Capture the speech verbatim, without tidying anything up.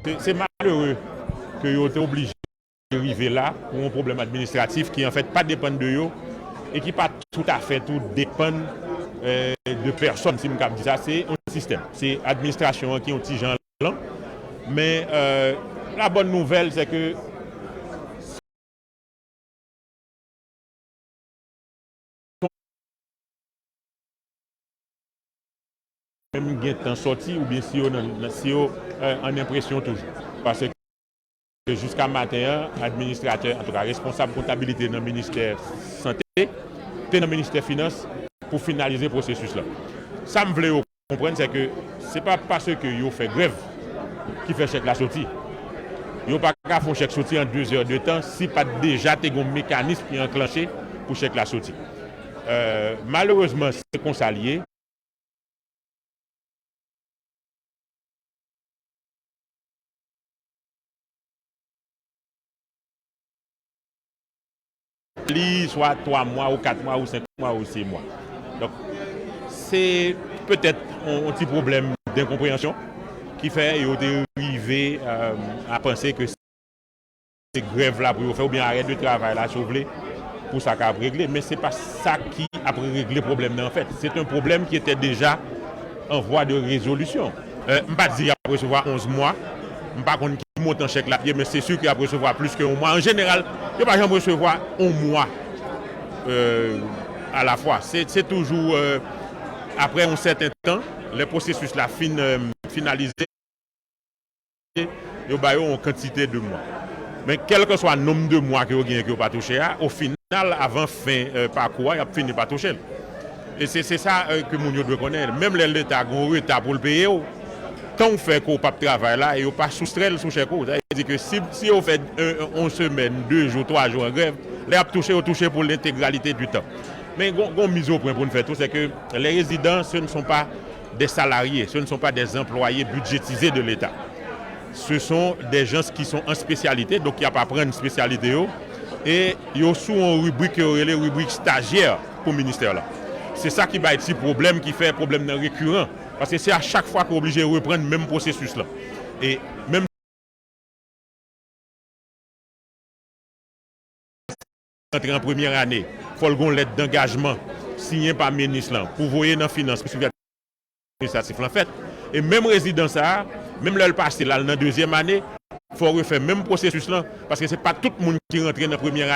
Se, se malere ke yo te oblije rive la pou yon pwoblèm administratif ki, anfèt, pa depann de yo e ki pa toutafè tou depann, euh, de pèsòn, si m kab di sa, se yon sistèm. Se administrasyon an ki yon ti jan lan. Men, euh, la bonne nouvelle, c'est que menm gentan sòti, oubyen si yo nan, nan, si yo, euh, an enpresyon toujou. Paske jiska maten an, administratè, antouka, responsab kontabilite nan ministè sante, te nan ministè finans pou finalize pwosesis la. Sa m vle yo konprann, se ke se pa paske yo fè grèv ki fè chèk la soti. Yo pa ka fè yon chèk soti an de zè de tan si pa t deja te gen mekanis ki anklanche pou chèk la soti. Euh, malerezman, se konsa l ye. Li swa twa mwa ou kat mwa ou senk mwa ou sis mwa. Donk, se petèt yon, yon ti pwoblèm denkonpreyansyon ki fè yo te rive, euh, a panse ke se grèv la pou yo fè, oubyen arè de travay la, si w vle, pou sa ka ap regle. Men se pa sa ki ap regle pwoblèm nan, anfèt. Se yon pwoblèm ki te deja an vwa de rezolision. Euh, m pa di y ap resevwa onz mwa, m pa konn ki montan chèk la ap ye, men se si ke y ap resevwa plis ke yon mwa. An jeneral, yo pa janm resevwa yon mwa, euh, alafwa. Se, se toujou, euh, apre yon sèten tan, lè pwosesis la fin, euh, finalize, yo ba yo yon kantite de mwa. Men kèlkeswa nonb de mwa ke yo genyen ke yo pa touche a, o final, avan fen, euh, pakou a, y ap fini pa touche l. E se, se sa, euh, ke moun yo dwe konnen. Menm lè Leta gen yon reta pou l peye w, tan w fè ke w p ap travay la, e yo pa soustrè l sou chèk ou. Sa vle di ke si, si yo fè, euh, yon semèn, de jou, twa jou an grèv, lè y ap touche, yo touche pou lentegralite di tan. Men gon, gon mizopwen pou n fè tou, se ke les résidents, ce ne sont pas des salariés, ce ne sont pas des employés budgétisés de l'État. Ce sont des gens qui sont en spécialité, donk y ap aprann espesyalite yo, e yo sou yon ribrik ke yo rele ribrik stajyè pou ministè la. Se sa ki bay ti pwoblèm, ki fè pwoblèm nan rekiran, paske se a chak fwa ke yo oblije reprann menm pwosesis la. E menm antre an premyè ane, fò l gon lèt dangajman siyen pa minis lan pou voye nan finans pou swivi administratif lan fèt. E menm rezidan sa a, menm lè l pase l al nan dezyèm ane, fò w refè menm pwosesis lan, paske se pa tout moun ki rantre nan premyè